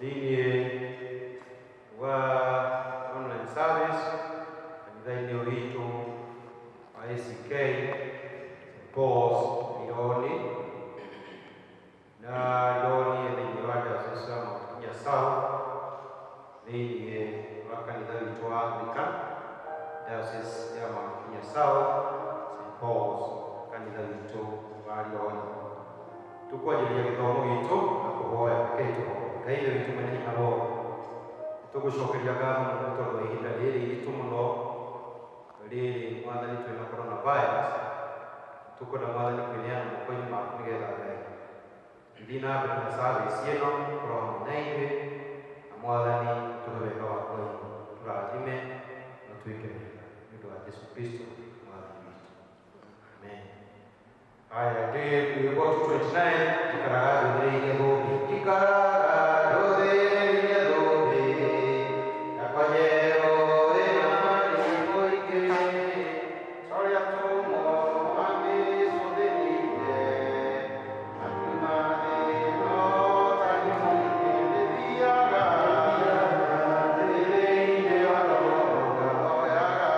Thĩinĩ wa online service kanitha-inĩ witũ wa ACK St. Paul's Rironi, na Rironi thĩinĩ wa Diocese ya Mount Kenya South, thĩinĩ wa kanitha witũ wa Anglican Diocese ya Mount Kenya South, St. Paul's, kanitha witũ wa Rironi. Tũkwanjĩrĩria gĩthomo gitũ na kũhoya. Rekei tũhoe. Ngai Ithe witũ mwene hinya wothe, nĩtũgũcokeria ngatho mũno tondũ wa ihinda rĩrĩ iritũ mũno rĩrĩ, Mwathani, twĩna coronavirus. Tũkwenda, Mwathani, kwĩneana moko-inĩ maku nĩgetha Ngai ithiĩ na mbere na service ĩno, ũkorwo hamwe na ithuĩ, na Mwathani tũhe wega waku wa igũrũ, tũrathime na twĩke wega nĩ ũndũ wa Jesu Kristo Mwathani witũ, amen. Haya, rwĩmbo 229, "Njikaraga njũthĩrĩirie thũmbĩ", njikaraga njũthĩrĩirie thũmbĩ yakwa njerũ ĩna riri mũingĩ, torĩa atũmwo mamĩcũthĩrĩirie makiuma thĩ ĩno ũtani mũingĩ. Ndĩthiaga thĩinĩ wa Roho, ngahoyaga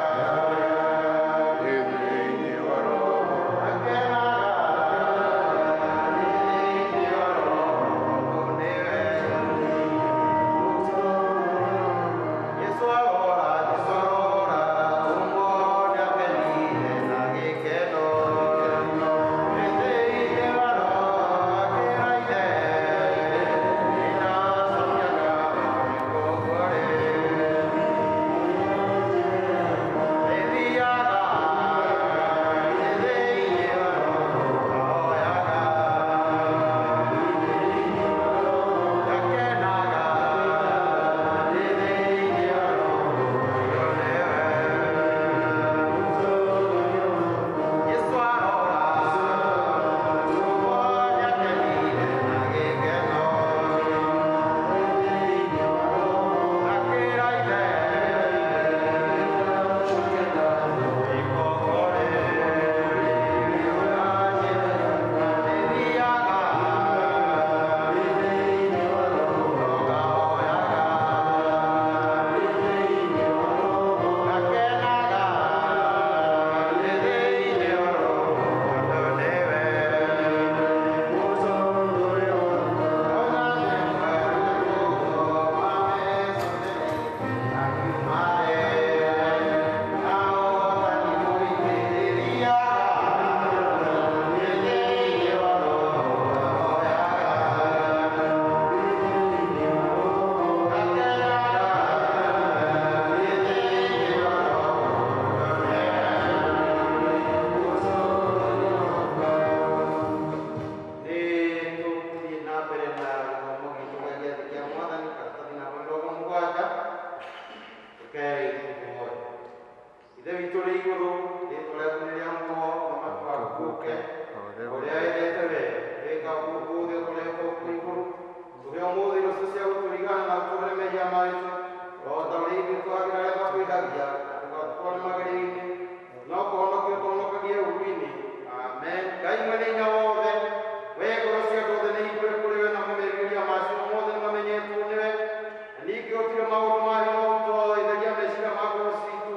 Thĩinĩ wa Roho, akenaga thĩinĩ wa Roho, tondũ nĩwe Jesũ arora, Jesũ arora, tũmuone akenire na gĩkeno. Thĩinĩ wa Roho akĩra Ithe, nĩndacokia ngatho nĩkũguo-rĩ. Thiaga thĩinĩ wa Roho, ngahoyaga, ngakenaga thĩinĩ wa Roho, tondũ nĩwe Jesũ arora, tũmuone akenire na gĩkeno. Akĩra Ithe, ikokore thiaga ngahoyaga, ngakenaga thĩinĩ wa Roho, tondũ nĩwe Nĩ tũgũthiĩ na mbere na gĩthomo gitũ gĩa gĩathĩ kĩa Mwathani, karatathi namba 70. Rekei tũhoe. Ithe witũ ũrĩ igũrũ, rĩĩtwa rĩaku nĩ rĩamũrwo, ũthamaki waku ũũke, ũrĩa wendete we wĩka gũkũ thĩ o ta ũrĩa wĩkagwo kũu igũrũ. Tũhe ũmũthĩ irio cio cia gũtũigana, na ũtuohere mehia maitũ o ta ũrĩa ithuĩ tuohagĩra arĩa matwĩhagia, na ndũgatũtware magerio-inĩ, no kũhonokia ũtũhonokagie ũũru-inĩ. Amen. Ngai mwene hinya wothe, we ngoro cia andũ othe nĩ hingũre kũrĩ we, namo merirĩria macio mothe nĩ mamenyetwo nĩwe, na ningĩ gũtirĩ maũndũ ma hinya ũtoĩ. Theria meciria ma ngoro citũ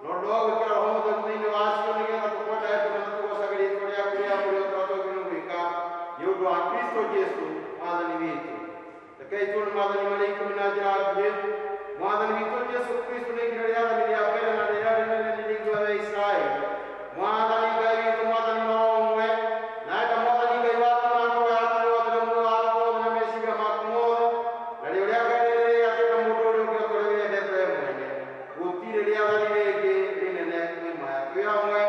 na ũndũ wa gwĩkĩra Roho Mũtheru thĩinĩ wacio, nĩgetha tũkwendae tũme na tũgoocage rĩĩtwa rĩaku rĩamũre, o ta ũrĩa twagĩrĩirwo nĩ gwĩka, nĩ ũndũ wa Kristo Jesu Mwathani witũ. Rekei tuone maathani marĩa 10 na njĩra nguhĩ. Mwathani witũ Jesu Kristo nĩ igire rĩathani rĩa mbere na rĩrĩa rĩnene nĩ rĩigua: "We Isiraeli, Mwathani Ngai witũ Mwathani no ũmwe, na enda Mwathani Ngai waku na ngoro yaku yothe, na muoyo waku wothe, na meciria maku mothe." Narĩo rĩa kerĩ rĩrĩ atĩ enda mũndũ ũrĩa ũngĩ o ta ũrĩa wĩendete we mwene. Gũtirĩ rĩathani rĩngĩ rĩnene kwĩ maya. Twĩ hamwe,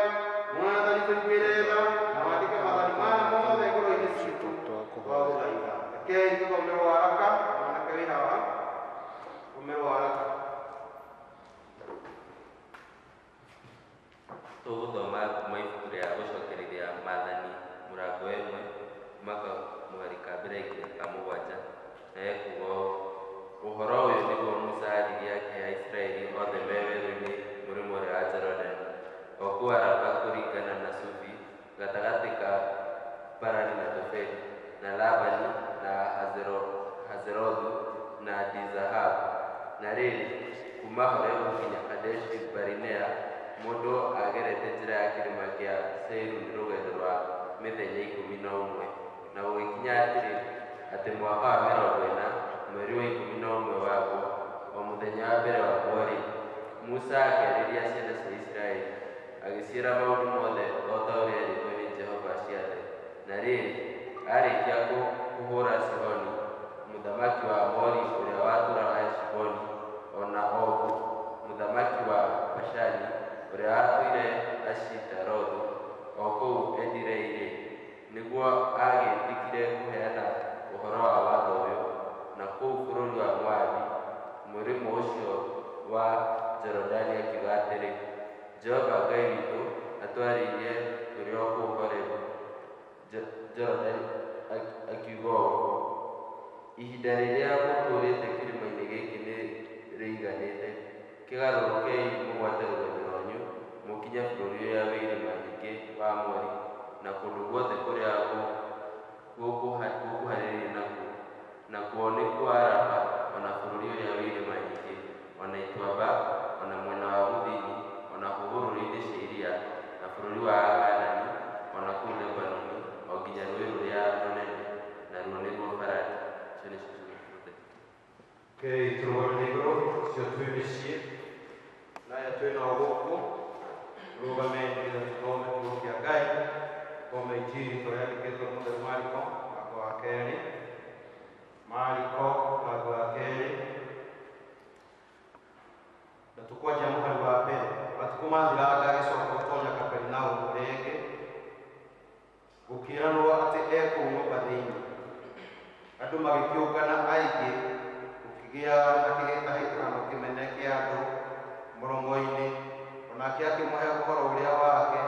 Mwathani, tũiguĩre tha na wandĩke maathani maya mothe ngoro-inĩ citũ, twagũthaitha. Rekei tũthomerwo waraka. Mwanake wĩ haha, thomerwo waraka. Tũgũthoma kuma ibuku rĩa Gũcokereria Maathani, mũrango wa 1, kuma kamũhari ka mbere nginya ka 7, na ekuga ũũ: "Ũhoro ũyũ nĩguo Musa aaririe akĩhe Aisiraeli othe me werũ-inĩ mũrĩmo ũrĩa wa Jorodani, o kũu Araba kũringana na Sufi, gatagatĩ ka Parani na Tofeli, na Labani na Hazerothu. na Dizahabu. Na rĩrĩ, kuuma Horebu nginya Kadeshi-Barinea, mũndũ agerete njĩra ya kĩrĩma kĩa Seiru nĩ rũgendo rwa mĩthenya 11. Na gũgĩkinya atĩrĩ, atĩ mwaka wa 40, mweri wa 11 waguo, o mũthenya wa mbere waguo-rĩ, Musa akĩarĩria ciana cia Isiraeli, agĩciĩra maũndũ mothe o ta ũrĩa eerĩtwo nĩ Jehova aciathe. Na rĩrĩ, aarĩkia kũhũũra Sihoni, mũthamaki wa Aamori ũrĩa watũũraga Heshiboni, o na Ogu, mũthamaki wa Bashani, ũrĩa watũire Ashitarothu, o kũu Edirei-rĩ, nĩguo aagĩĩtĩkire kũheana ũhoro wa watho ũyũ, na kũu bũrũri wa Moabi, mũrĩmo ũcio wa Jorodani, akiuga atĩrĩ, Jehova Ngai witũ atwarĩirie tũrĩ o kũu Horebu Jorodani akiuga ũũ, Ihinda rĩrĩa mũtũũrĩte kĩrĩma-inĩ gĩkĩ nĩ rĩiganĩte, kĩgarũrũkei mũgwate rũgendo rwanyu mũkinye bũrũri ũrĩa wĩ irĩma nyingĩ wa Aamori, na kũndũ guothe kũrĩa gũkuhanĩrĩirie nakuo, nakuo nĩkuo Araba, o na bũrũri ũrĩa wĩ irĩma nyingĩ, o na ituamba, o na mwena wa gũthini, o na hũgũrũrũ-inĩ cia iria, na bũrũri wa Akaanani, o na kũu Lebanoni, o nginya rũũĩ rũrĩa rũnene, naruo nĩruo Farati. Icio nĩcio ciugo ciothe. Rekei tũrũgame na igũrũ cio twĩ mĩciĩ na aya twĩ nao gũkũ tũrũgame nĩgetha tũthome kiugo kĩa Ngai, thome injiri ta ũrĩa yandĩkĩtwo nĩ Mũtheru Mariko mũrango wa kerĩ, Mariko mũrango wa kerĩ, na tũkwanjia mũhari wa mbere. Matukũ mathiranga agĩcoka gũtonya Kaperinaumu rĩngĩ, gũkĩĩranwo atĩ e kũu nyũmba thĩinĩ. Andũ magĩkĩũngana aingĩ, gũkĩgĩa na kĩhĩtahĩtano kĩnene kĩa andũ mũromo-inĩ. O nake akĩmũhe ũhoro ũrĩa wake,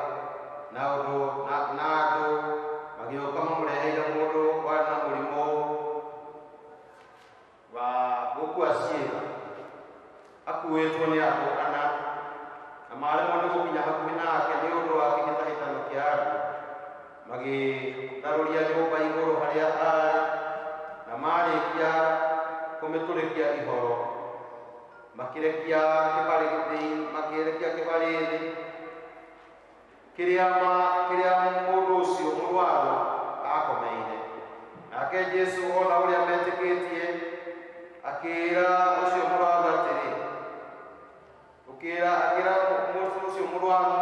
na ũndũ na andũ magĩũka mamũreheire mũndũ warĩ na mũrimũ wa gũkua ciĩga, akuĩtwo nĩ andũ ana, na maremwo nĩ gũkinya hakuhĩ nake nĩ ũndũ wa kĩhĩtahĩtano kĩa andũ. Magĩtharũria nyũmba igũrũ harĩa aarĩ, na marĩkia kũmĩtũrĩkia ihoro, makĩrekia kĩbarĩ thĩ kĩrĩa mũndũ ũcio mũrwaru akomeire. Nake Jesũ ona ũrĩa metĩkĩtie, akĩĩra ũcio mũrwaru atĩrĩ, akĩĩra mũndũ ũcio mũrwaru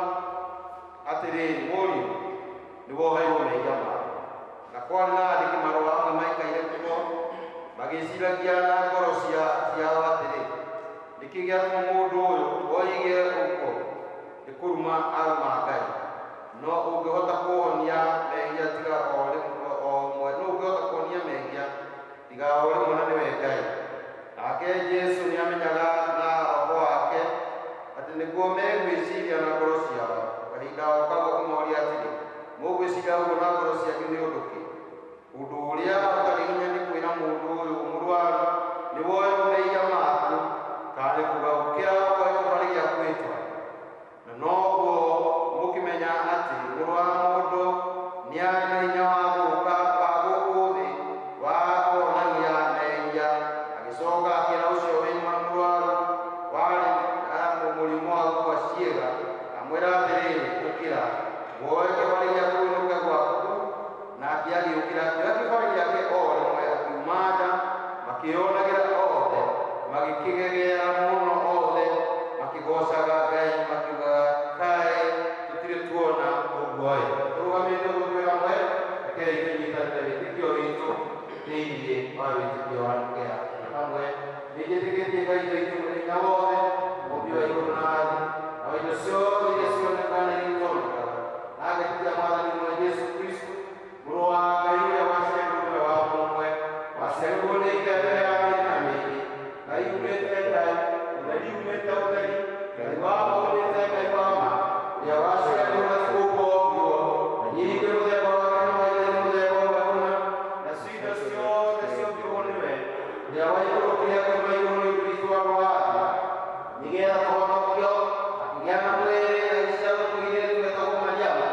atĩrĩrĩ, mũriũ, nĩwoheirwo mehia maku. Na kwarĩ na andĩki marũa amwe maikaire kuo, magĩciragia na ngoro ciao atĩrĩ, nĩkĩ gĩatũma mũndũ ũyũ oige ũguo? Nĩ kũruma aruma Ngai. No ũngĩhota kũhonia mehia tiga o rĩmwe, no ũngĩhota kũhonia mehia tiga o rĩmwe, na nĩwe Ngai. Nake Jesũ nĩamenyaga na roho wake atĩ nĩguo megwĩciria na ngoro ciao. Kahinda o kau akĩmoria atĩrĩ, mũgwĩciria ũguo na ngoro cianyu nĩ ũndũ kĩ? Ũndũ ũrĩa ũtarĩ hinya nĩ kwĩra mũndũ ũyũ mũrwaru, nĩwoerwo mehia maku, kana nĩ kuuga ũkĩra ũkoe kĩbarĩ gĩaku wĩtware? Na noguo mũkĩmenya atĩ Mũrũ wa Mũndũ nĩarĩ na hinya wa gũũka wa gũkũ thĩ wa kũhonania mehia. Agĩcoka akĩĩra ũcio wĩ mũrwaru warĩ na mũrimũ wa gũkua ciĩga, amwĩra atĩrĩrĩ, ũkĩra, woe kĩbarĩ gĩaku ũinũke gwaku. Nake agĩũkĩra, akĩoya kĩbarĩ gĩake o rĩmwe, akiuma nja, makĩĩonagĩra othe, magĩkĩgegera mũno othe, makĩgoocaga Ngai, makiugaga, kaĩ tũtirĩ tuona ũguo-ĩ. Tũrũgamĩte gũtwĩ hamwe, rekei tũnyitanĩre wĩtĩkio witũ thĩinĩ wa wĩtĩkio wa Nikea. Hamwe nĩnjĩtĩkĩtie Ngai Ithe witũ mwene hinya wothe, mũũmbi wa igũrũ na thĩ, na wa indo ciothe iria cionekaga na iria itonekaga, na ngetĩkia Mwathani ũmwe Jesũ Kristũ, Mũrũ wa Ngai ũrĩa waciarirwo nĩwe wa mũmwe, waciarirwo nĩ Ithe mbere ya mĩeri na mĩingĩ, Ngai umĩte Ngai, ũtheri umĩte ũtheri, Ngai wa ma umĩte Ngai wa ma, ũrĩa waciarirwo na ti gũkũ ombirwo, na ningĩ mũthemba wake na wa Ithe nĩ mũthemba ũmwe kũna, nacio indo ciothe ciombirwo nĩwe, ũrĩa waikũrũkire akiuma igũrũ igĩtwarwo thĩ, nĩgeetha tũhonokio, akĩgĩa na mwĩrĩ, agĩciarwo mũirĩtu wetagwo Mariamu,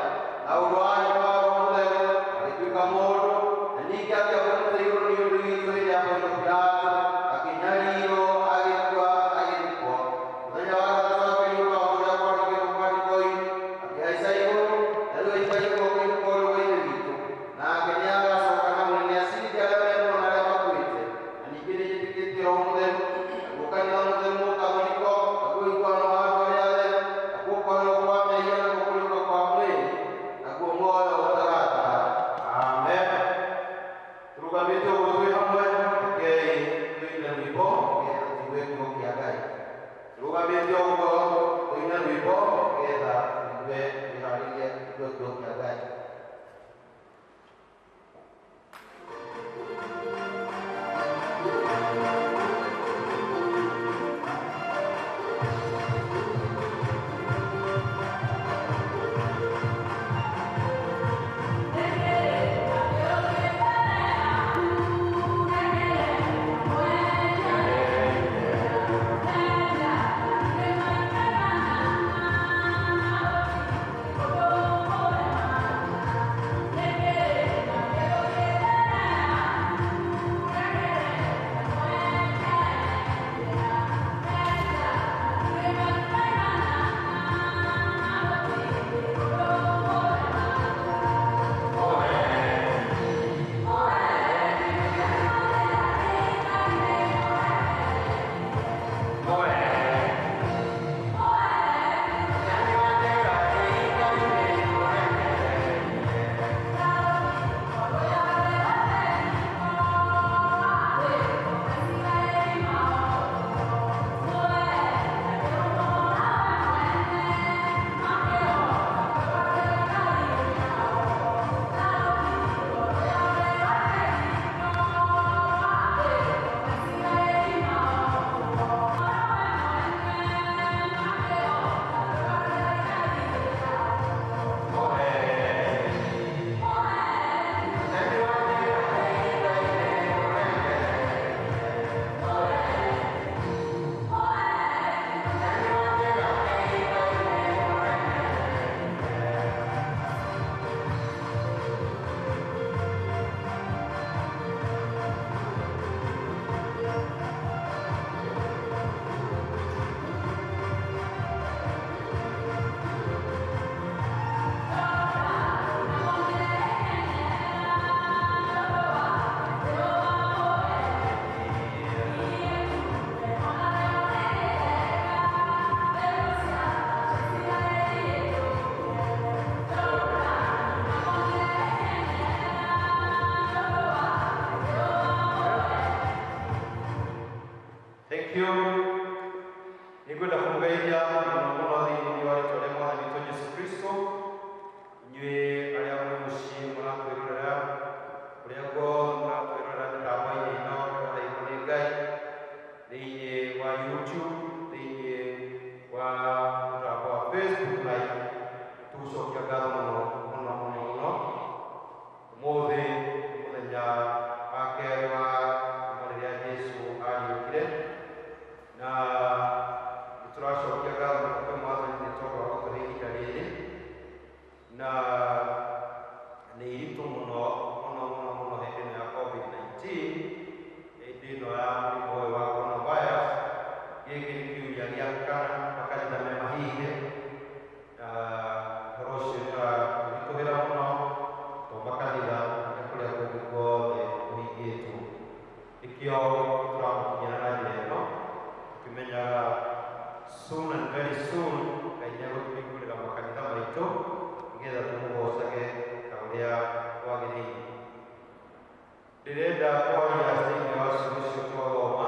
na ũndũ wa hinya wa Roho Mũtheru agĩtuĩka mũndũ, na ningĩ akĩambwo mũtĩ igũrũ nĩ ũndũ witũ hĩndĩ ya Pontio Pilato, akĩnyarirwo, Ningwenda kũmũgeithia mũno mũno thĩinĩ wa rĩtwa rĩa Mwathani witũ Jesũ Kristo, inyuĩ arĩa mwĩ mũciĩ mũratwĩrorera, kũrĩa guothe mũratwĩrorera mĩtambo-inĩ ĩno ĩraheirwo nĩ Ngai, thĩinĩ wa YouTube, thĩinĩ wa mũtambo wa Facebook Live, tũgũcokia ngatho mũno mũno mũno mũno. Ũmũthĩ nĩ mũthenya wa kerĩ wa kuma rĩrĩa Jesũ ariũkire, na tũracokia ngatho mũno kwĩ Mwathani nĩ tondũ wa gũtũhe ihinda rĩrĩ, na nĩ iritũ mũno mũno mũno mũno hĩndĩ ĩno ya COVID-19, hĩndĩ ĩno ya mũrimũ ũyũ wa coronavirus. Gĩkĩ nĩ kiumia gĩa kana makanitha me mahinge, na ũhoro ũcio nĩ ũratũritũhĩra mũno to makanitha nĩ kũrĩa kũngĩ guothe kũhingĩtwo. Nĩkĩo tũramũkinyĩra na njĩra ĩno tũkĩmenyaga soon and very soon Ngai nĩegũtũhingũrĩra makanitha maitũ nĩgetha tũmũgocage ta ũrĩa kwagĩrĩire. Ndĩrenda kwaria thĩinĩ wa ciugo icio twathoma,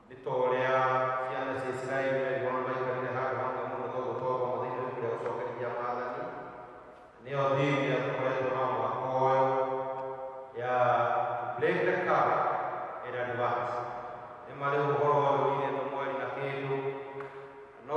nĩ ta ũrĩa ciana cia Isiraeli merirwo maikarire handũ hamwe mũno toguo twathoma thĩinĩ wa ibuku rĩa gũcokereria Maathani. Nĩyo theme ĩrĩa tũkoretwo nayo mwaka ũyũ ya to break the curse in advance. Nĩ ma rĩu ũhoro ũyũ ũirĩtwo mweri na kĩndũ, no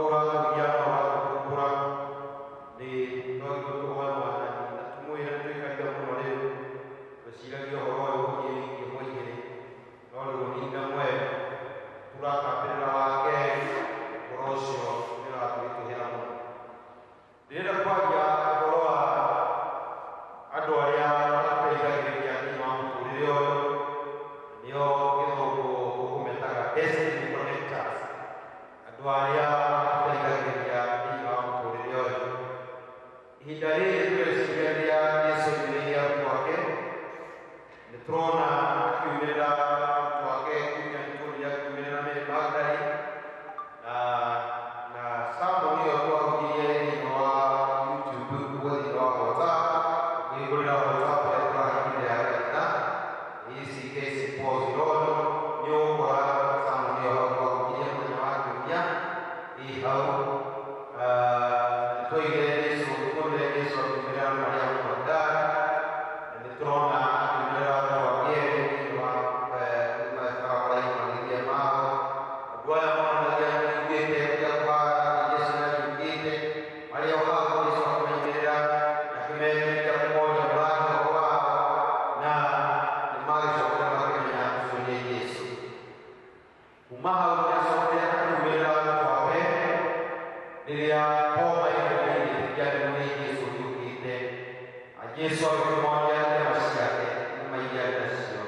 Akĩmonia nyama ciake na iria arĩ nacio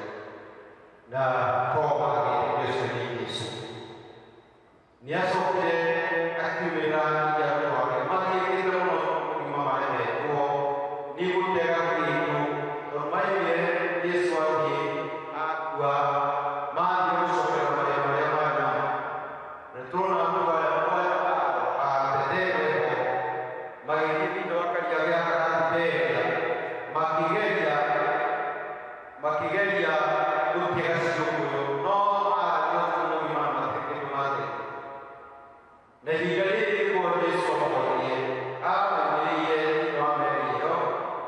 na Toma agĩtĩkia ũcio nĩ Jesũ. Nĩ acokire akiumĩrĩra arutwo ake mathiĩkĩte mũno kuma maremetwo nĩ gũtega kĩndũ, tondũ maiguire Jesũ athiĩ akua, mathiĩ gũcokera marĩa marĩa marĩ namo. Na tũrona andũ aya a Petero ho magĩthiĩ thĩinĩ wa karia gĩa Tiberia, makĩgeria gũtega ciũngũyũ, no marathiĩ ũtukũ mũgima na matirĩ kĩndũ matega. Na ihinda rĩrĩ nĩguo Jesũ amoririe, amaumĩrĩire thĩinĩ wa meri ĩyo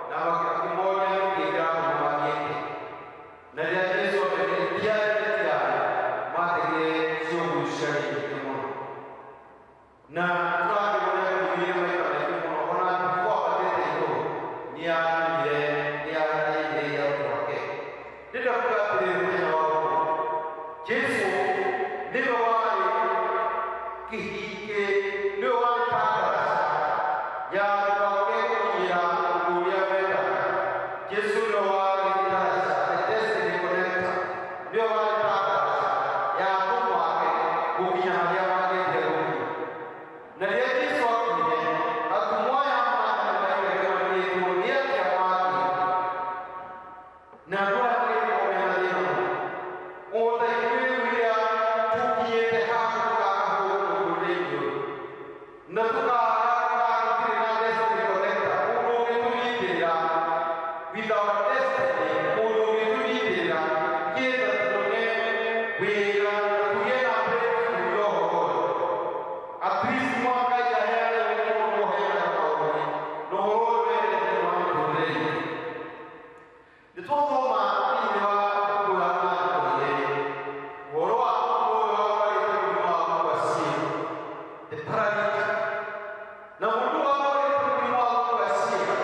na akĩmoria nĩkĩĩ kĩratũma mathiĩke. Na rĩrĩa Jesũ amerire itiarĩ mategire ciũngũyũ ciarĩ nyingĩ mũno. Na tũrakĩona akiumire maita maingĩ mũno, ona before ambatĩte igũrũ nĩakinyire nĩarĩire arutwo ake. Ndĩrenda kuga atĩrĩrĩ, mũthenya wa ũmũthĩ Jesũ nĩwe warĩ kĩhingĩ, nĩwe warĩ tandaraca ya andũ ake gũkinyĩra ũndũ ũrĩa mendaga. Jesũ nĩwe warĩ ndaraca, the destiny connector, nĩwe warĩ tandaraca ya atũmwo ake gũkinya harĩa mangĩendire gũkinya. Na rĩrĩa Jesũ akinyire, atũmwo aya mana nĩmaiguire mathĩtwo nĩ atĩa mathiĩ, na andũ aya magĩkorwo mena thĩna mũno o ta ithuĩ rĩu rĩrĩa tũkinyĩte handũ tũkaga mũtũrĩre-inĩ ũyũ na tũkaga gũtirĩ na destiny connector, mũndũ ũngĩtũnyitĩrĩra with our destiny, mũndũ ũngĩtũnyitĩrĩra nĩgetha tuone wĩra na tũgĩe na breakthrough ya ũhoro ũyũ. At least mwaka aheane mũndũ ũheanaga maũndũ na ũhoro ũyũ wene thĩinĩ wa mĩtũrĩre itũ. Nĩ twathoma thĩinĩ wa ibuku ya Mariko ũhoro wa mũndũ ũyũ warwarĩte mũrimũ wa gũkua ciĩga, the paralytic. Na mũndũ warwarĩte mũrimũ wa gũkua ciĩga,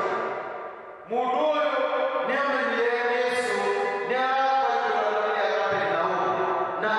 mũndũ ũyũ nĩ amenyire Jesũ nĩ araka itũũra rĩa Kaperinaumu na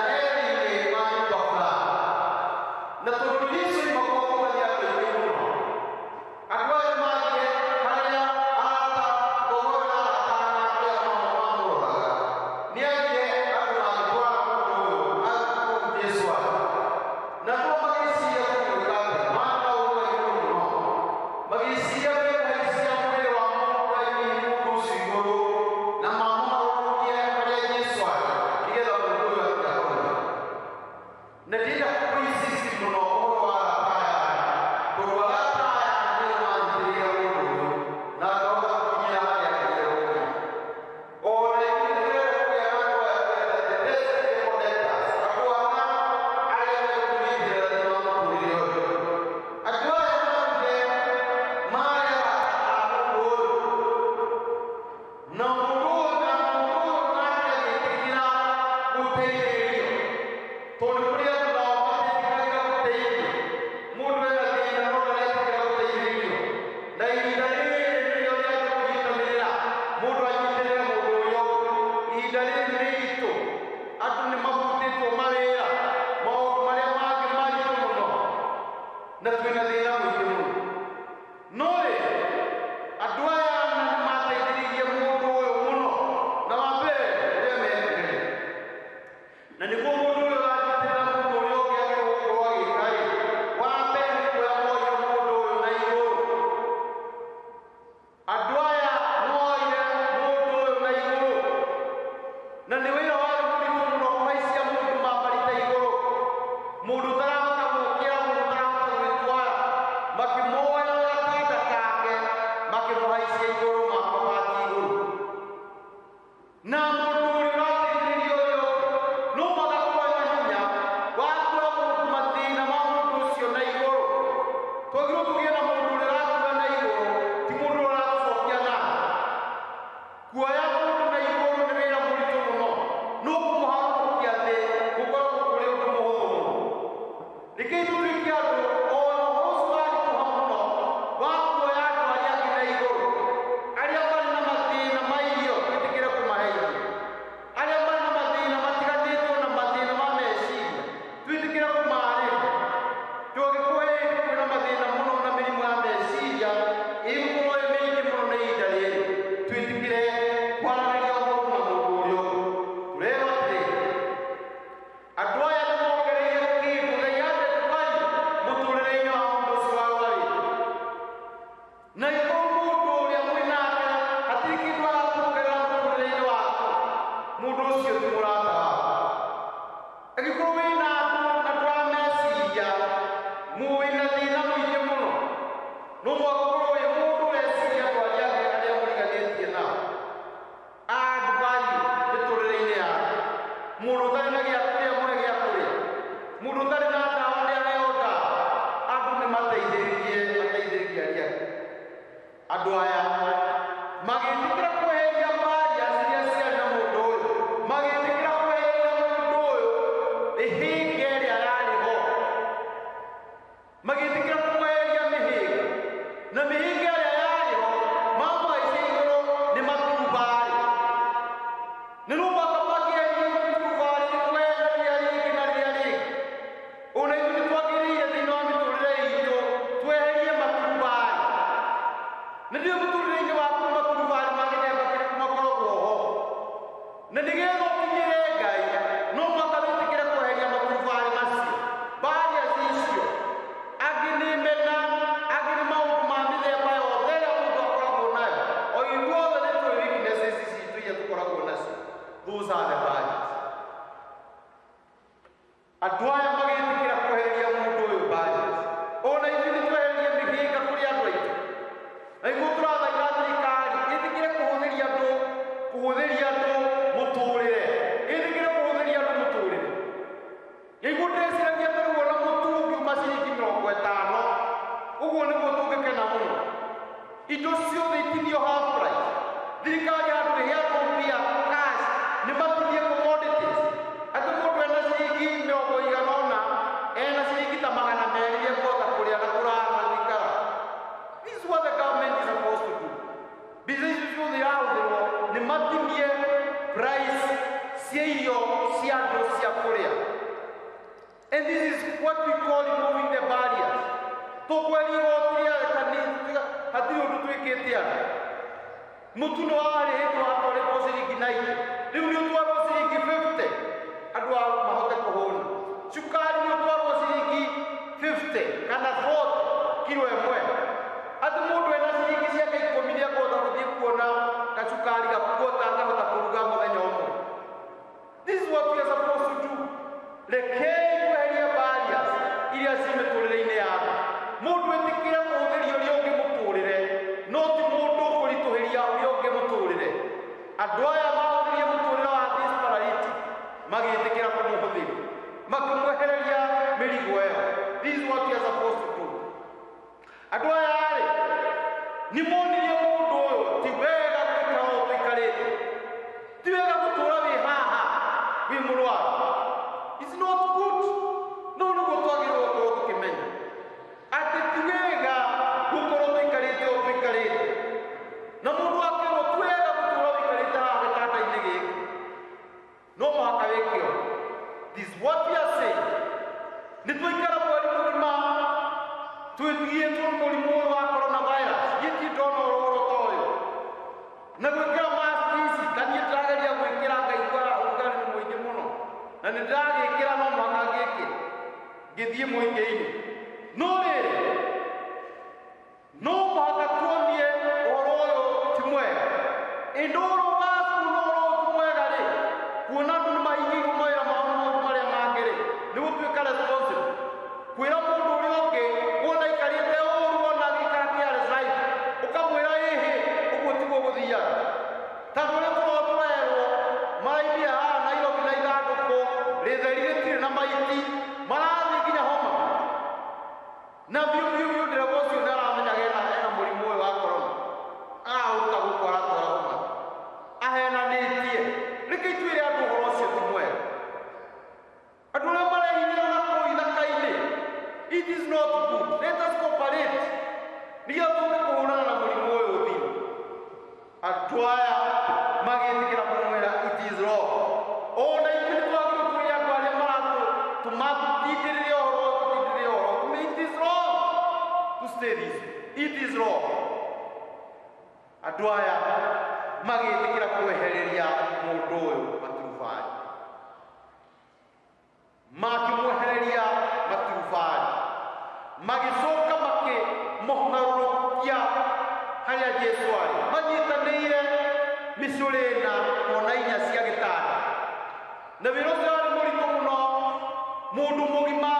Mũndũ ũtarĩ na gĩa kũrĩa mũhe gĩa kũrĩa. Mũndũ ũtarĩ na ndawa nĩ aheo ndawa. Andũ nĩ mateithĩrĩrie mateithĩrĩrie arĩa angĩ. Andũ aya magĩtĩkĩra kweheria barriers iria ciarĩ na mũndũ ũyũ, magĩtĩkĩra kweheria mũndũ ũyũ mĩhĩnga ĩrĩa yarĩ ho, magĩtĩkĩra kũmweheria mĩhĩnga, na mĩhĩnga ĩrĩa yarĩ ho mamũhaicia igũrũ nĩ maturubarĩ. Nĩ no mũhaka mangĩeheria maturubarĩ nĩ kweheria rĩrĩa rĩngĩ na rĩrĩa rĩngĩ. Ona ithuĩ nĩ twagĩrĩire thĩinĩ wa mĩtũrĩre itũ tweherie maturubarĩ. Nĩ ndiũĩ mũtũrĩre-inĩ waku nĩ maturubarĩ ma gĩthemba kĩrĩkũ makoragwo ho, na nĩgetha ũkinyĩre Ngai no mũhaka wĩtĩkĩre kweheria maturubarĩ macio, barriers icio. Angĩ nĩ mena, angĩ nĩ maũndũ ma mĩthemba yothe ĩrĩa mũndũ akoragwo nayo. O ithuothe nĩ tũĩ weaknesses citũ iria tũkoragwo nacio. Those are the barriers. Andũ aya magĩtĩkĩra kweheria mũndũ ũyũ barriers. Ona ithuĩ nĩ tweherie mĩhĩnga kũrĩ andũ aitũ. Na nĩguo tũrathaitha thirikari ĩtĩkĩre kũhũthĩria andũ mũtũrĩre, ĩtĩkĩre kũhũthĩria andũ mũtũrĩre. Nĩguo ndĩreciragia ta rĩu ona mũtu ũngiuma ciringi 50, ũguo nĩguo tũngĩkena mũno. Indo ciothe itinio half price. Thirikari handũ ĩhe andũ mbia cash, nĩ matinie commodities. Atĩ mũndũ ena ciringi mĩrongo igana ũna, ena ciringi ta 200 ekũhota kũrĩa na kũrara na gũikara. This is what the government is supposed to do. Mbeca icio ciothe irahũthĩrwo nĩ matinie price cia irio cia andũ cia kũrĩa. And this is what we call removing the barriers. Tũkweria igoti rĩa kanitha, hatirĩ ũndũ twĩkĩte andũ. Mũtu nĩ warĩ hĩndĩ watwarĩtwo ciringi 90, rĩu nĩ ũtwarwo ciringi 50, andũ a mahote kũhũna. Cukari nĩ ũtwarwo ciringi 50 kana 40 kiro ĩmwe. Atĩ mũndũ ena ciringi ciake 10 nĩ ekũhota gũthiĩ kuona gacukari gakuota akahota kũruga mũthenya ũmwe. This is what we are supposed to do. Rekei tweherie barriers iria ci mĩtũrĩre-inĩ ya andũ. Mũndũ ĩtĩkĩre kũhũthĩria ũrĩa ũngĩ mũtũrĩre, no ti mũndũ kũritũhĩria ũrĩa ũngĩ mũtũrĩre. Andũ aya mahũthĩrie mũtũrĩre wa this paralytic, magĩtĩkĩra kũmũhũthĩria, makĩmwehereria mĩrigo ĩyo. This is what we are supposed to do. Andũ aya rĩ, nĩ monirie mũndũ ũyũ ti wega gũikara ũũ tũikarĩte, ti wega gũtũra wĩ haha wĩ mũrwaru. It's not good. No nĩguo twagĩrĩirwo gũkorwo tũkĩmenya atĩ ti wega gũkorwo tũikarĩte ũũ tũikarĩte, na mũndũ akerwo ti wega gũtũra ũikarĩte haha gĩtanda-inĩ gĩkĩ, no mũhaka wĩke ũũ. This is what we are saying. Nĩ twaikara mweri mũgima twĩtigĩtwo mũrimũ ũyũ wa coronavirus. Niĩ ndirĩ ndona ũhoro ta ũyũ na gwĩkĩra mask ici. Ta niĩ ndĩrageria gwĩkĩra ngaigua ũrugarĩ nĩ mũingĩ mũno, na nĩ ndĩragĩkĩra, no mũhaka ngĩkĩre ngĩthiĩ mũingĩ-inĩ. No rĩrĩ, no mũhaka tuonie ũhoro ũyũ ti mwega. Ĩndĩ ũhoro wa kuona ũhoro ũyũ ti mwega rĩ, kuona andũ nĩ mahingĩirwo mawĩra mao na maũndũ marĩa mangĩ rĩ, nĩ gũtuĩka responsible kwĩra mũndũ ũrĩa ũngĩ wona aikarĩte ũru, wona agĩikara careless life, ũkamwĩra ĩhĩ, ũguo tiguo gũthiaga. Tondũ ũrĩa tũroo tũrerwo maraimire haha Nairobi na ithandũkũ rĩtheri rĩtirĩ na maiti, marathiĩ nginya Homa na biũ biũ biũ. Ndereba ũcio nĩ aramenyaga ena mũrimũ ũyũ wa corona, agagũka gũkũ aratwara Homa ahenanĩtie. Reke itwĩre andũ ũhoro ũcio ti mwega. Andũ arĩa marehinyĩra na kũu ithaka-inĩ, it is not good. Let us cooperate nĩgetha tũhote kũhũrana na mũrimũ ũyũ ũthiĩ. Andũ aya magĩtĩkĩra kũmwĩra it is wrong. Ona ithuĩ nĩ twagĩrĩirwo twĩre andũ arĩa maratũtũma tũtindĩrĩre ũhoro, tũtindĩrĩre ũhoro. It is wrong to stay this way. It is wrong. Andũ aya magĩtĩkĩra kwehereria mũndũ ũyũ maturubarĩ, makĩmwehereria maturubarĩ, magĩcoka makĩmũharũrũkia harĩa Jesu arĩ, manyitanĩire mĩcũrĩ ĩna kona inya cia gĩtanda. Na wĩra ũcio warĩ mũritũ mũno, mũndũ mũgima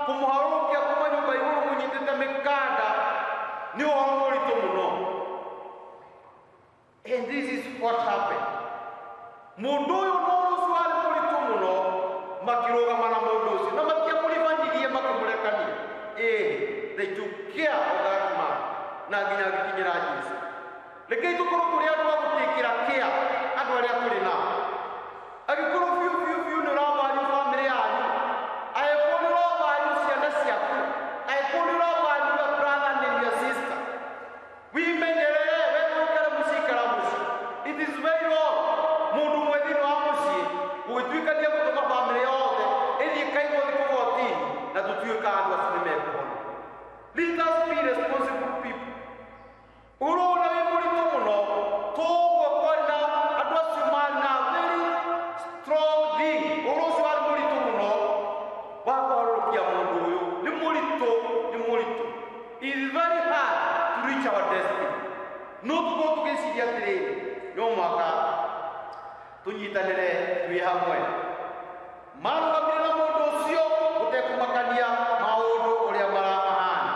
kũmũharũrũkia kuma nyũmba igũrũ mũnyitĩte mĩkanda nĩ ũhoro mũritũ mũno. And this is what happened. Mũndũ ũyũ no ũcio warĩ mũritũ mũno. Makĩrũgama na mũndũ ũcio na matiamũribanirie makĩmũrekania. Ĩĩ, they took care of that man na nginya agĩkinyĩra Jesu. Rekei tũkorwo tũrĩ andũ a gũtĩkĩra kĩa andũ arĩa tũrĩ nao. Angĩkorwo biũ biũ biũ nĩ ũravalue bamĩrĩ yanyu, angĩkorwo nĩ ũravalue ciana ciaku, angĩkorwo nĩ ũravalue your brother and your sister, wimenyerere we ũikare mũciĩ, ikara mũciĩ. It is very wrong mũndũ ũmwe thĩinĩ wa mũciĩ gũgĩtuĩka nĩ egũtũma bamĩrĩ yothe ĩthiĩ kaigwo thikũ gotini na tũtuĩka andũ acio nĩ mekũhona. Let us be responsible people. Ũhoro ũrĩa wĩ mũritũ mũno toguo kwarĩ na andũ acio marĩ na very strong thing. Ũhoro ũcio warĩ mũritũ mũno wa kũharũrũkia mũndũ ũyũ, nĩ mũritũ, nĩ mũritũ. It is very hard to reach our destiny. No tũkorwo tũgĩciria atĩrĩrĩ, no mũhaka tũnyitanĩre twĩ hamwe. Marũgamire na mũndũ ũcio gũtekũmakania maũndũ ũrĩa maramahana.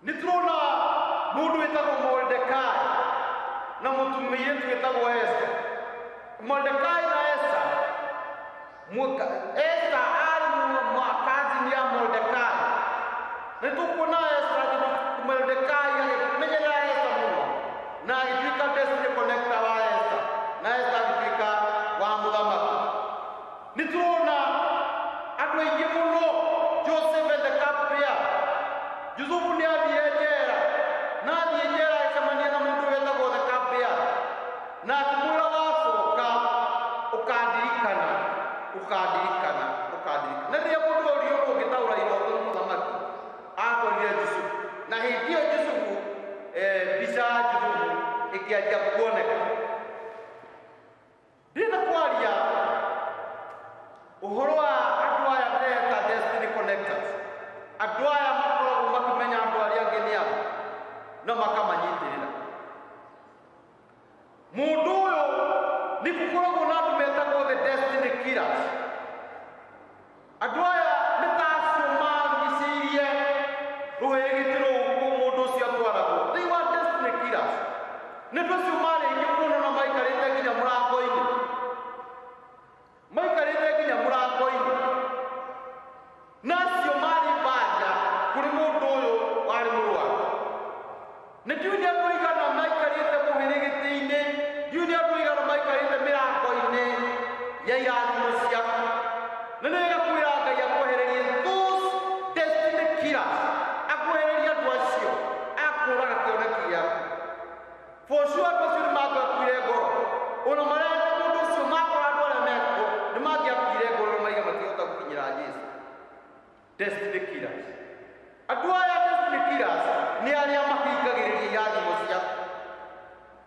Nĩ tũrona mũndũ wĩtagwo Mordekai na mũtumia wĩtagwo Esther. Mordekai na Esther. Esther arĩ cousin ya Mordekai. Nĩ tũkuona Esther atĩ Mordekai agĩmenyerera Esther mũno na agĩtuĩka destiny connector wa Esther na Esther agĩtuĩka wa mũthamaki. Nĩ tũrona andũ aingĩ mũno, Joseph and the cupbearer. Yusufu nĩ athiĩ njera na athiĩ njera agĩcemania na mũndũ wetagwo the cupbearer na akĩmwĩra, "Wacoka ũkandirikana, ũkandirikana, ũkandirikana." Na rĩrĩa mũndũ oririo ũndũ ũngĩtaũra iroto nĩ mũthamaki, akorire Jusufu na hĩndĩ ĩyo Jusufu, mbica ya Jusufu ĩkĩanjia kuoneka. Ndĩrenda kwaria ũhoro wa andũ aya ndĩreta destiny connectors, andũ aya makoragwo makĩmenya andũ arĩa angĩ nĩ ao na makamanyitĩrĩra. Mũndũ ũyũ nĩ gũkoragwo na andũ metagwo the destiny killers. Andũ aya nĩ ta acio marigicĩirie rũhĩgĩtĩ rũu kũ mũndũ ũcio atwaragwo. They were destiny killers. Nĩ andũ acio marĩ aingĩ mũno na maikarĩte nginya mũrango-inĩ, maikarĩte nginya mũrango-inĩ, na acio marĩ mbanja kũrĩ mũndũ ũyũ warĩ mũrwaru. Nĩ ndiũĩ nĩ andũ aigana maikarĩte mũhĩrĩgĩtĩ-inĩ, ndiũĩ nĩ andũ aigana maikarĩte mĩrango-inĩ ya irathimo ciaku. Na nĩ wega kwĩra Ngai akwehererie those destiny killers, akwehererie andũ acio akũraga kĩoneki gĩaku. For sure andũ acio nĩ mangĩakuire ngoro ona marehete mũndũ ũcio, makora andũ arĩa mekuo nĩ mangĩakuire ngoro na maiga matingĩhota gũkinyĩra Jesu. Destiny killers. Andũ aya destiny killers nĩ arĩa mahingagĩrĩria irathimo ciaku,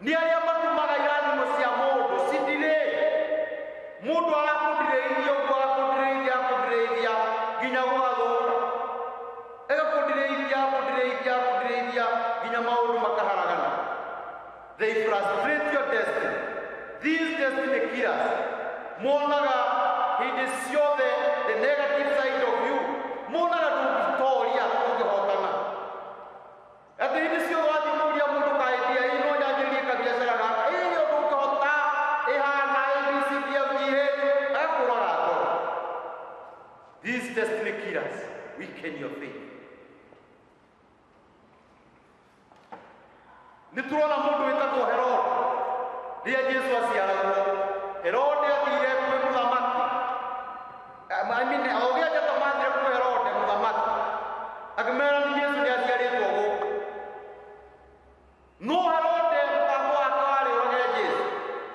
nĩ arĩa matũmaga irathimo cia mũndũ cithire. Mũndũ arakũndirĩithia ũguo, agakũndirĩithia, akũndirĩithia nginya gũgathũka, agakũndirĩithia, akũndirĩithia, akũndirĩithia nginya maũndũ makaharagana. They frustrate your destiny. These destiny killers monaga hĩndĩ ciothe the negative side of you, monaga ndũngĩtoria, ndũngĩhotana, atĩ hĩndĩ ciothe wathiĩ kũria mũndũ kaĩndia ĩ no nyanjĩrĩrie kabiacara gaka, ĩ ndũngĩhota, ĩhana A B C D F G H, agakũraga ngoro. These destiny killers weaken your faith. Nĩ tũrona mũndũ wĩtagwo Herode. Rĩrĩa Jesu aciaragwo, Herode athire kwĩ mũthamaki. I mean, ogĩ a njata mathire kwĩ Herode mũthamaki, akĩmera nĩ Jesu nĩ aciarĩtwo gũkũ. No Herode mũbango wake warĩ ũrage Jesu.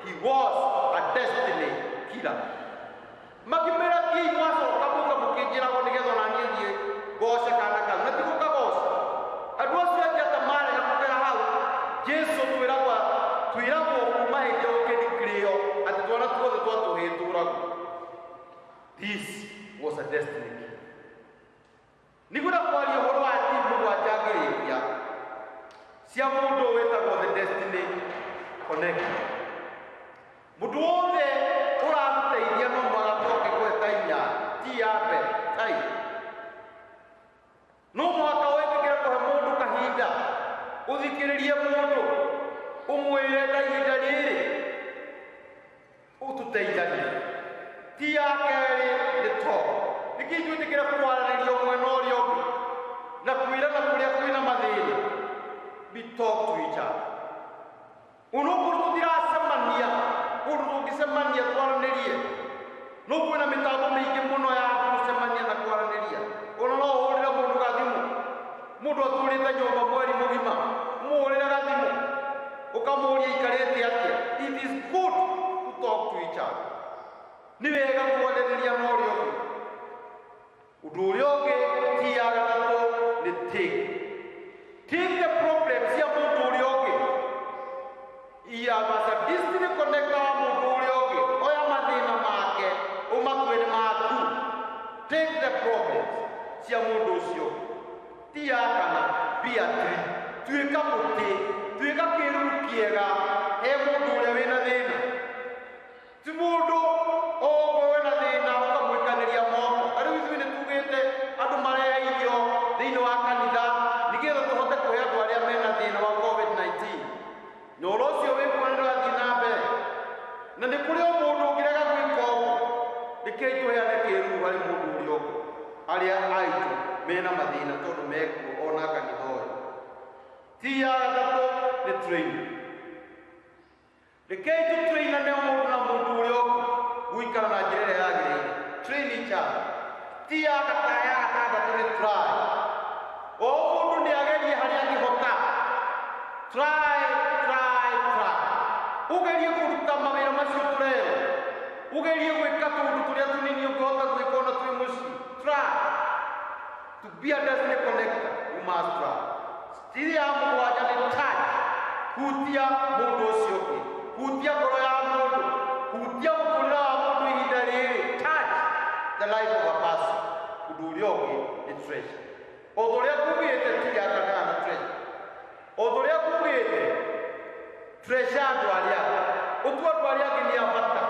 He was a destiny killer. Makĩmwĩra, "Thiĩi, mwacoka mũka mũkĩnjĩragwo nĩgetha ona niĩ thiĩ ngoce kana kau." Na ti gũkagoca. Andũ acio a njata marega kũgera hau Jesu, twĩragwo twĩragwo kuma hĩndĩ ĩyo gũkĩndikirĩo atĩ twana tuothe twatũhĩtũragwo. This was a destiny killer. Nĩngwenda kwaria ũhoro wa timu mũgwanja ngĩrĩkia cia mũndũ wĩtagwo the destiny connector. Mũndũ wothe ũragũteithia no mũhaka twoke kũhe time ya ti ya mbere time. No mũhaka wĩtĩkĩre kũhe mũndũ kahinda, ũthikĩrĩrie mũndũ, ũmwĩre ta ihinda rĩrĩ ũtũteithanie. Ti ya kerĩ nĩ talk. Nĩkĩ twĩtĩkĩre kwaranĩria ũmwe na ũrĩa ũngĩ na kwĩrana kũrĩa kwĩna mathĩna? We talk to each other. Onokorwo tũtiracemania kũndũ tũngĩcemania twaranĩrie, no kwĩna mĩtambo mĩingĩ mũno ya andũ gũcemania na kwaranĩria. Ona no ũhũrĩre mũndũ gathimũ, mũndũ atũrĩte nyũmba mweri mũgima, ũmũhũrĩre gathimũ ũkamũũria ikarĩte atĩa. It is good to talk to each other. Nĩ wega kwaranĩria na ũrĩa ũngĩ. Ũndũ ũrĩa ũngĩ, ti ya gatatũ, nĩ take. Take the problem cia mũndũ ũrĩa ũngĩ. Iya as a destiny connector wa mũndũ ũrĩa ũngĩ, oya mathĩna make ũmatue nĩ maku. Take the problems cia mũndũ ũcio. Ti ya kana, be a tree. Tuĩka mũtĩ, tuĩka kĩruru kĩega he mũndũ ũrĩa wĩna thĩna. Ti mũndũ o ũguo wĩna thĩna ũkamũikanĩria moko. Ta rĩu ithuĩ nĩ tugĩte andũ marehe irio thĩinĩ wa kanitha nĩgetha tũhote kũhe andũ arĩa mena thĩna wa COVID-19. Na ũhoro ũcio wĩkuo nĩ ũrathiĩ na mbere. Na nĩ kũrĩ o mũndũ ũngĩrega gwĩka ũguo. Rekei tũheane kĩruru harĩ mũndũ ũrĩa ũngĩ, arĩa aitũ mena mathĩna tondũ mekuo ona kanitha ũyũ. Ti ya gatatũ nĩ training. Rekei tũtrainane o mũndũ na mũndũ ũrĩa ũngĩ gũikara na njĩra ĩrĩa yagĩrĩire. Train each other. Ti ya ya gatandatũ nĩ try. O mũndũ nĩ agerie harĩa angĩhota. Try, try, try. Ũgerie kũruta mawĩra macio tũrerwo. Ũgerie gwĩka tũũndũ tũrĩa tũnini ũngĩhota gwĩka ona twĩ mũciĩ. Try. To be a destiny connector, you must try. Ti ya mũgwanja nĩ touch. Hutia mũndũ ũcio ũngĩ. Hutia ngoro ya mũndũ. Hutia mũtũrĩre wa mũndũ ihinda rĩrĩ. Touch the life of a person. Ũndũ ũrĩa ũngĩ nĩ treasure. O ta ũrĩa kugĩte, ti ya kanana na treasure. O ta ũrĩa kugĩte, treasure andũ arĩa angĩ. Ũtue andũ arĩa angĩ nĩ a bata.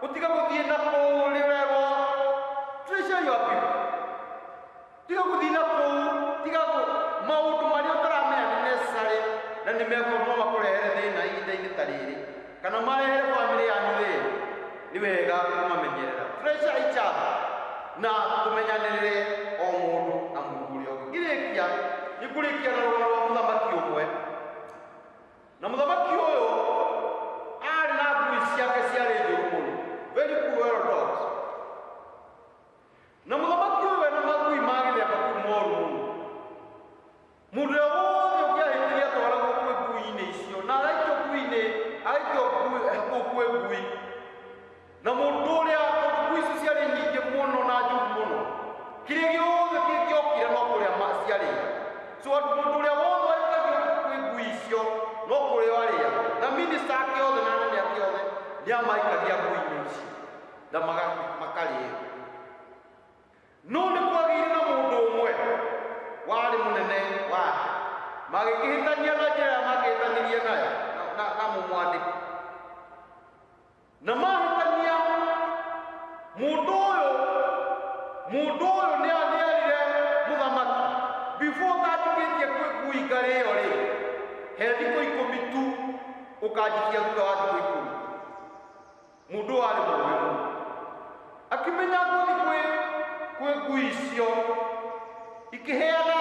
Ũtige gũthiĩ na kũu rĩrerwo. Treasure your people. Tiga gũthiĩ na kũu, tiga maũndũ marĩa ũtaramenya nĩ necessary na nĩ mekũrwo no makũrehere thĩna ihinda-inĩ ta rĩrĩ kana marehere bamĩrĩ yanyu thĩna. Nĩ wega kũmamenyerera. Treasure each other na tũmenyanĩrĩre o mũndũ na mũndũ ũrĩa ũngĩ. Ngĩrĩkia, nĩ ngũrĩkia na rũgano rwa mũthamaki ũmwe. Na mũthamaki ũyũ arĩ na ngui ciake ciarĩ njũru mũno, very cruel dogs. Na mũthamaki ũyũ ena magui ma gĩthemba kĩu moru mũno. Mũndũ ũrĩa wothe ũngĩahĩtirie atwaragwo kwĩ ngui-inĩ icio, na agaikio ngui-inĩ, agaikio kũu kwĩ ngui. Na mũndũ ũrĩa, tondũ ngui icio ciarĩ nyingĩ mũno na njũru mũno, kĩrĩa gĩothe kĩngĩokire no kũrĩa ciarĩaga. So mũndũ ũrĩa wothe waikagio kwĩ ngui icio no kũrĩa arĩaga. Na minista ake othe na anene ake othe nĩ amaikagia ngui-inĩ icio na makarĩo. No nĩ kwagĩire na mũndũ ũmwe warĩ mũnene wake, magĩkĩhĩtania na njĩra ĩrĩa makĩhĩtanirie nayo na mũmwandĩki. Na mahĩtania, mũndũ ũyũ nĩ nĩerire mũthamaki, before ũtanjikĩtie kwĩ ngui ngarĩo rĩ, he thikũ 10 tu ũkanjikia thutha wa thikũ 10. Mũndũ ũyũ arĩ mũũgĩ mũno, akĩmenya ngũthi kwĩ ngui icio ikĩheana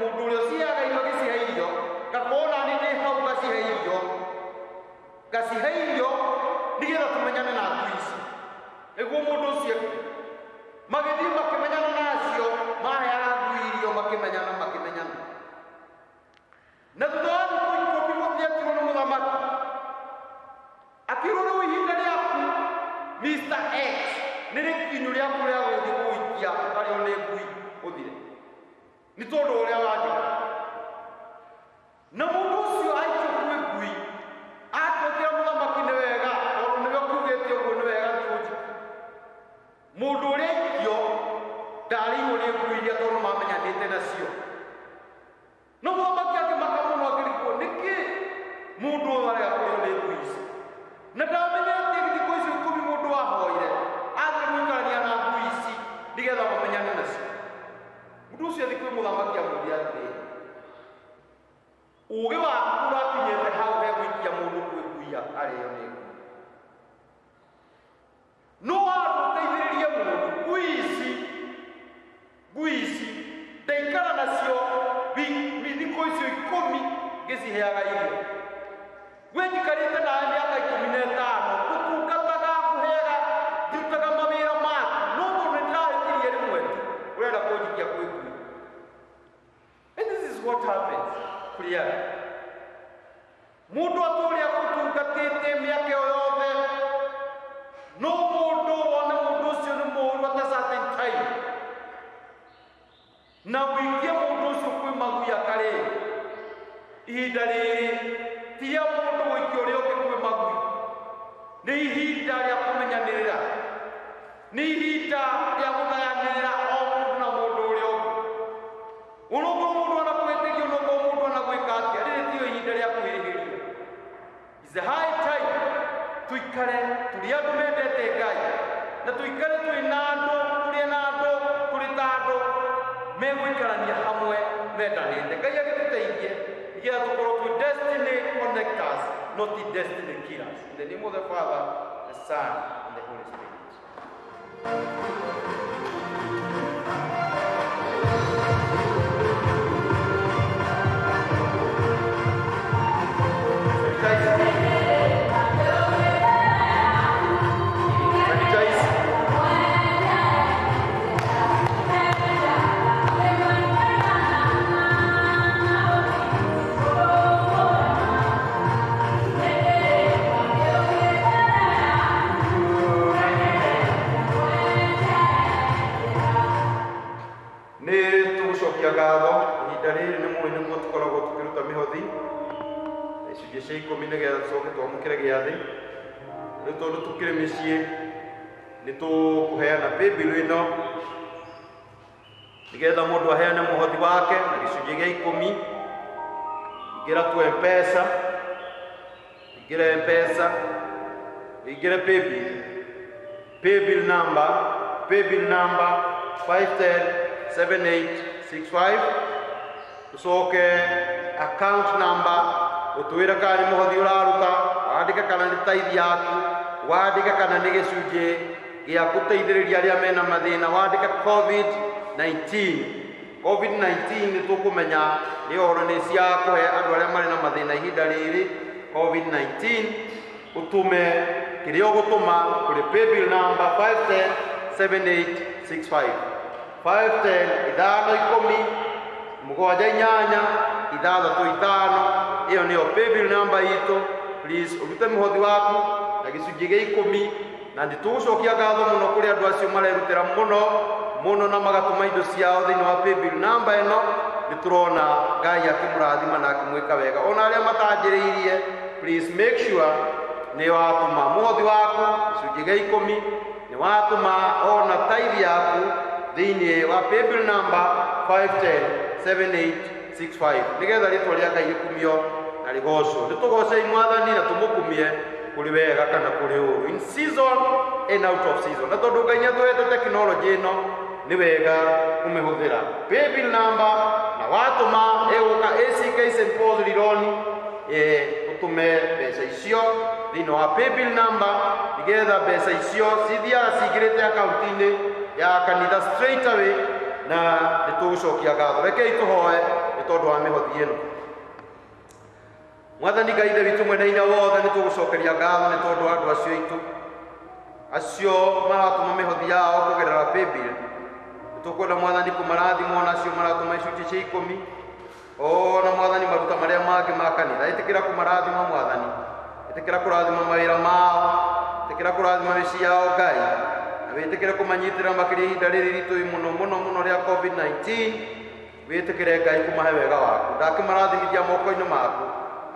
mũndũ ũrĩa ũciheaga irio agĩcihe irio, ngakorwo nani ndĩ hau ngacihe irio, ngacihe irio nĩgetha tũmenyane na ngui ici. Nĩguo mũndũ ũcio ekire. Magĩthiĩ makĩmenyana nacio, maheaga ngui irio, makĩmenyana, makĩmenyana. Na thutha wa thikũ 10 gũthiĩ akĩrwo nĩ mũthamaki, akĩrwo, rĩu ihinda rĩaku Mr X nĩ rĩkinyu rĩaku rĩa gũthiĩ gũikia ũkarĩo nĩ ngui ũthire nĩ tondũ ũrĩa wanjĩka. Na mũndũ ũcio aikio kwĩ ngui atwĩkĩra mũthamaki nĩ wega, tondũ nĩwe ũkiugĩte ũguo, nĩ wega thiĩ ũnjikie. Mũndũ ũrĩa aikio ndarĩirwo nĩ ngui iria tondũ mamenyanĩte nacio. No mũthamaki akĩmaka mũno, akĩrigwo nĩkĩ mũndũ ũyũ arega kũrĩo nĩ ngui ici, na ndamenyete thikũ icio 10 mũndũ ahoire athiĩ gũikarania na ngui ici nĩgetha mamenyane nacio. Mũndũ ũcio athiĩ kwĩ mũthamaki amũria atĩrĩrĩ, ũũgĩ waku ũrakinyĩte hau he gũikia mũndũ kwĩ ngui arĩo nĩ ngui? No Ihinda rĩrĩ ti rĩa mũndũ gũikia ũrĩa ũngĩ kwĩ magui, nĩ ihinda rĩa kũmenyanĩrĩra, nĩ ihinda rĩa gũthayanĩrĩra o mũndũ na mũndũ ũrĩa ũngĩ. Onokorwo mũndũ anakũhĩtĩria, onokorwo mũndũ anagwĩka atĩa, rĩrĩ tiyo ihinda rĩa kwĩrĩhĩria. It's a high time tuikare tũrĩ andũ mendete Ngai na tuikare twĩ na andũ, tũrĩ na andũ, tũrĩ ta andũ megũikarania hamwe mendanĩte. Ngai agĩtũteithie nĩgetha tũkorwo twĩ destiny connectors, not destiny killers. In the name of the Father, the Son, and the Holy Spirit. Sanitize. Sanitize. Nĩ tũgũcokia ngatho ihinda rĩrĩ nĩ mũĩ nĩguo tũkoragwo tũkĩruta mĩhothi na icunjĩ cia ikũmi nĩgetha tũcoke twamũkĩre gĩathĩ. Rĩu tondũ tũkĩrĩ mĩciĩ nĩ tũkũheana paybill ĩno nĩgetha mũndũ aheane mũhothi wake na gĩcunjĩ gĩa ikũmi. Ingĩra tu M-Pesa, ingĩra M-Pesa, ingĩre paybill, paybill number, paybill number 5107865, ucoke account number ũtwĩre kana nĩ mũhothi ũraruta, wandĩke kana nĩ tithe yaku, wandĩke kana nĩ gĩcunjĩ gĩa gũteithĩrĩria arĩa mena mathĩna, wandĩke COVID-19. COVID-19 nĩ tũkũmenya nĩ ũhoro nĩ cia kũhe andũ arĩa marĩ na mathĩna ihinda rĩrĩ COVID-19. Ũtũme kĩrĩa ũgũtũma kũrĩ paybill number 5107865, 510 5 10 7 8 6 5. Ĩyo nĩyo paybill number itũ. Please ũrute mũhothi waku na gĩcunjĩ gĩa ikũmi, na nĩ tũgũcokia ngatho mũno kũrĩ andũ acio marerutĩra mũno mũno na magatũma indo ciao thĩinĩ wa paybill number ĩno. Nĩ tũrona Ngai akĩmũrathima na akĩmwĩka wega. Ona arĩa matanjĩrĩirie, please make sure nĩ watũma mũhothi waku gĩcunjĩ gĩa ikũmi, nĩ watũma ona tithe yaku thĩinĩ wa paybill number 5107865 nĩgetha rĩtwa rĩa Ngai rĩkumio na rĩgocwo. Nĩ tũgocei Mwathani na tũmũkumie kũrĩ wega kana kũrĩ ũru, in season and out of season. Na tondũ Ngai nĩatũhete tekinoronjĩ ĩno, nĩ wega kũmĩhũthĩra. Paybill number na watũma ĩgũka ACK St Paul's Rironi. Ũtũme mbeca icio thĩinĩ wa paybill number nĩgetha mbeca icio cithiaga cingĩrĩte akaunti-inĩ ya kanitha straight away, na nĩ tũgũcokia ngatho. Rekei tũhoe nĩ tondũ wa mĩhothi ĩno. Mwathani Ngai Ithe witũ mwene hinya wothe, nĩ tũgũcokeria ngatho nĩ tondũ wa andũ acio aitũ acio maratũma mĩhothi yao kũgerera paybill. Nĩ tũkwenda Mwathani kũmarathima, ona acio maratũma icunjĩ cia ikũmi, ona Mwathani maruta marĩa mangĩ ma kanitha. Ĩtĩkĩra kũmarathima Mwathani, ĩtĩkĩra kũrathima mawĩra mao, ĩtĩkĩra kũrathima mĩciĩ yao Ngai, na wĩtĩkĩre kũmanyitĩra makĩria ihinda rĩrĩ ritũ mũno mũno mũno rĩa COVID-19. Wĩtĩkĩre Ngai kũmahe wega waku. Ndakĩmarathimithia moko-inĩ maku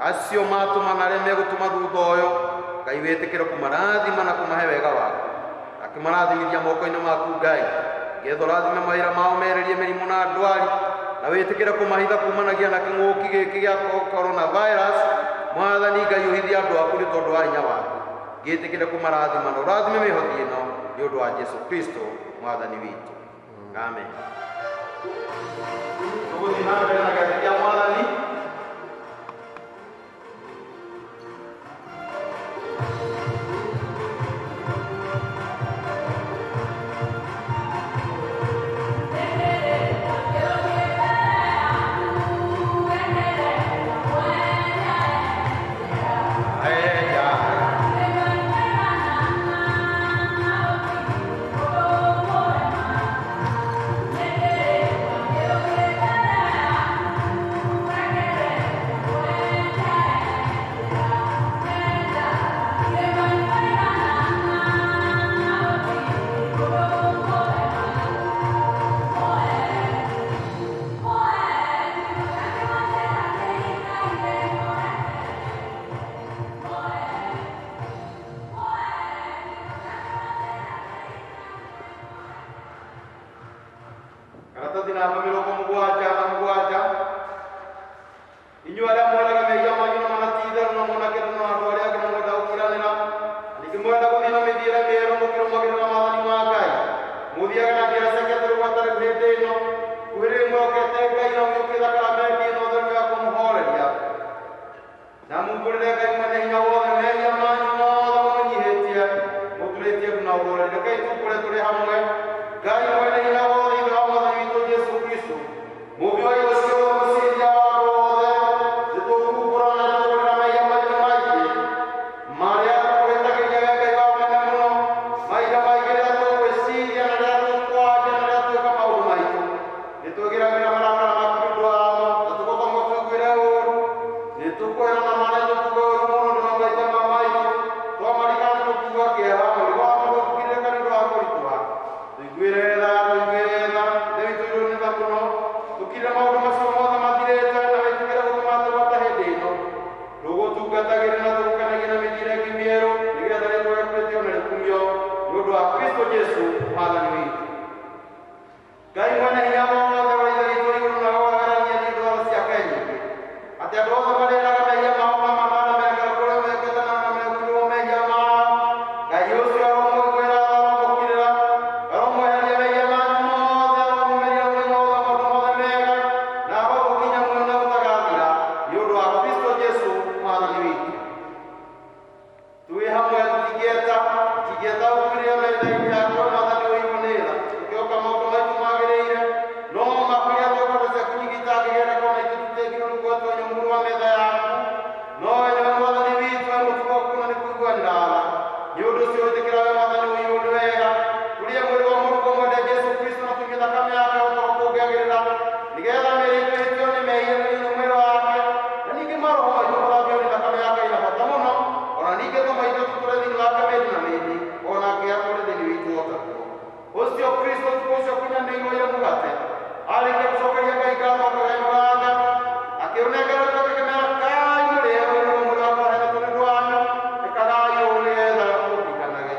acio matũma na arĩa megũtũma thutha ũyũ. Ngai wĩtĩkĩre kũmarathima na kũmahe wega waku. Ndakĩmarathimithia moko-inĩ maku Ngai, nĩgetha ũrathime mawĩra mao, mererie mĩrimũ na ndwari, na wĩtĩkĩre kũmahitha kumanagia na kĩng'ũki gĩkĩ gĩa coronavirus. Mwathani Ngai, ũhithie andũ aku nĩ tondũ wa hinya waku. Ngĩtĩkĩre kũmarathima na ũrathime mĩhothi ĩno nĩ ũndũ wa Jesu Kristo Mwathani witũ, amen. Tũgũthiĩ na mbere na gĩathĩ kĩa Mwathani. Thank you. Mwenda gũthiĩ na mĩthiĩre mĩerũ mũkĩrũmagĩrĩra maathani ma Ngai, mũthiage na njĩra ciake tũrĩ gwata rĩu hĩndĩ ĩno, kuhĩrĩria mwĩhokete Ngai na mũiyũkie thakramenti ĩno theru ya kũmũhooreria. Na mumbũrĩre Ngai mwene hinya wothe mehia manyu mothe mwĩnyihĩtie, mũturĩtie ndu na ũhoreri. Rekei tumbũre tũrĩ hamwe. Ngai mwene hinya wothe, Ithe wa Mwathani witũ Jesũ Kristũ, Mũũmbi wa indo ciothe, mũciria wa andũ othe, nĩtũkumbũra na tũkũrĩra mehia maitũ maingĩ marĩa tũkũhĩtagĩria we Ngai wa ũnene mũno, mahinda maingĩ rĩrĩa tũgwĩciria na rĩrĩa tũkwaria na rĩrĩa twĩka maũndũ maitũ. Nĩtwĩgĩragĩra marakara maku nĩ ũndũ wamo, na tũgũtũma tũiguĩre ũũru. Nĩtũkwĩrana marĩa tũkuga ũũru mũno nĩ wa maithe ma maitũ, twamarigana nĩtũkugua kĩeha, mũrigo wa mũndũ ũkirĩrĩka nĩ ũndũ wa kũritũha. Tũiguĩre tha, tũiguĩre tha, Ithe witũ igũrũ nĩ tha mũno. Tũkirĩre maũndũ macio mothe mathirĩte na wĩtĩkĩre gũtũma tũgwata hĩndĩ ĩno. Tũgũtungatagĩre na tũgũkenagie na mĩthiĩre ĩngĩ mĩerũ, nĩgetha rĩĩtwa rĩaku rĩtĩo na rĩkumio nĩ ũndũ wa Kristũ Jesũ Mwathani witũ. Ngai mwene hinya wothe wa Ithe witũ igũrũ na woherania nĩ ũndũ wa tha ciake nyingĩ, atĩ andũ othe marĩraga mehia mao na mana merekera kũrĩa mekĩte na mekuirwo mehia mao. Ngai ũcio aromũiguĩra tha, aromũkirĩra, aromweheria mehia manyu mothe, aromumĩria mũthenya wothe maũndũ mothe mega, na aromũkinya muoyo na ũtagathira nĩ ũndũ wa Kristũ Jesũ Mwathani witũ. Twĩ hamwe tũtingĩeta tũtingĩeta ũkuĩrĩra metha-inĩ yaku Mwathani ũiyũrwo nĩ tha, tũkĩhoka maũndũ maitũ magĩrĩire, no makĩria twĩkona ciaku nyingĩ itangĩgereka ona ithuĩ tũtingĩrwo nĩ gwatonya mũhuro wa metha yaku. No we nĩwe Mwathani witũ, we mũtugo waku na nĩ kũiguanĩra tha. Nĩ ũndũ ũcio wĩtĩkĩra we Mwathani ũiyũrwo nĩ wega, tũrĩe mwĩrĩ wa mũrũguo mwende Jesũ Kristũ na tũnyue thakame yake o ta ũrĩa kũngĩagĩrĩra, nĩgetha mĩĩrĩ itũ ĩhĩtio nĩ mehia nĩ mwĩrĩ wake, na ningĩ maroho maitũ mathambio nĩ thakame yake ĩna bata mũno, ona ningĩ tũma itũ tũtũre thĩinĩ wake mĩndĩ na mĩndĩ, onake atũre thĩinĩ witũ o taguo. Ũcio Kristũ ũtukũ ũcio akunyanĩirwo aiywo mũgate, arĩkia gũcokeria Ngai ngatho akĩũgayũranga, akĩũnengera arutwo ake akĩmeera, "Kai mũrĩe, ũyũ nĩguo mwĩrĩ wakwa ũheanĩtwo nĩ ũndũ wanyu, ĩkagai ũũ nĩgetha mũndirikanage."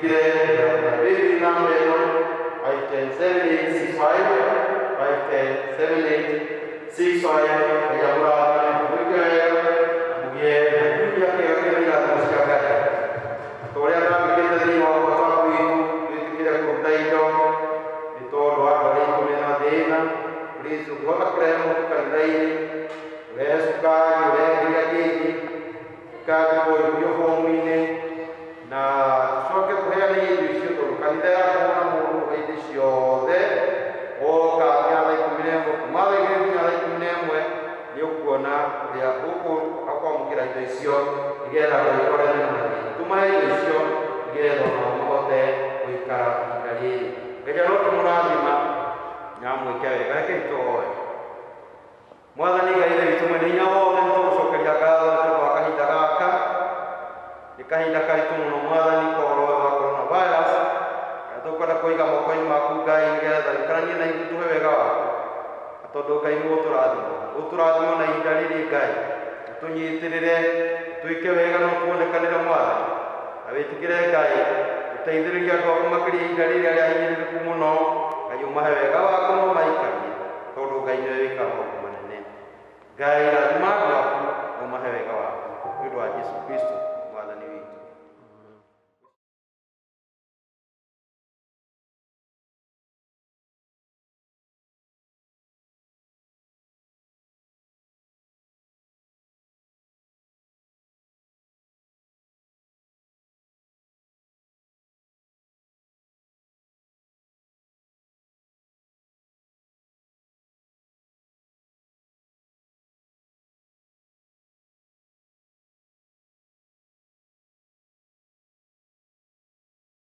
Wĩtĩkĩre na paybill namba ĩno 5107865 5107865. Ngai amũrathime, mwĩke wega, mũgĩe na kiumia kĩega kĩna irathimo cia Ngai. Ta ũrĩa ndandĩkĩte thĩinĩ wa WhatsApp itũ, twĩtĩkĩre kũruta indo nĩ tondũ wa andũ arĩa aitũ mena thĩna. Please, ũngĩhota kũrehe mũtu kanitha-inĩ, ũrehe cukari, ũrehe kĩrĩa kĩngĩ, gĩkandĩkwo irio bomu-inĩ, na tũcoke tũheane indo icio, tondũ kanitha yakorwo na mũndũ hĩndĩ ciothe woka nginya thaa 11, kuma thaa 2 nginya thaa 11, nĩ ũkuona ũrĩa ũkwamũkĩra indo icio nĩgetha andũ aitũ arĩa mena mathĩna tũmahe indo icio nĩgetha onao mahote gũikara ihinda rĩrĩ. Ngai arotũmũrathima na amwĩke wega. Rekei tũhoe. Mwathani Ngai Ithe witũ mwene hinya wothe, nĩ tũgũcokeria ngatho nĩ tondũ wa kahinda gaka. Nĩ kahinda karitũ mũno Mwathani, kwa ũhoro ũyũ wa coronavirus, na tũkwenda kũiga moko-inĩ maku Ngai, nĩgetha ũikaranie na ithuĩ, tũhe wega waku, na tondũ Ngai nĩ ũtũrathima, ũtũrathime na ihinda rĩrĩ Ngai, ũtũnyitĩrĩre, twĩke wega no tuonekanĩre Mwathani, na wĩtĩkĩre Ngai ũteithĩrĩrie andũ aku makĩria ihinda rĩrĩ arĩa ahinyĩrĩrĩku mũno. Ngai ũmahe wega waku no maikarie, tondũ Ngai nĩwe wĩkaga maũndũ manene. Ngai rathima andũ aku na ũmahe wega waku nĩ ũndũ wa Jesu Kristo.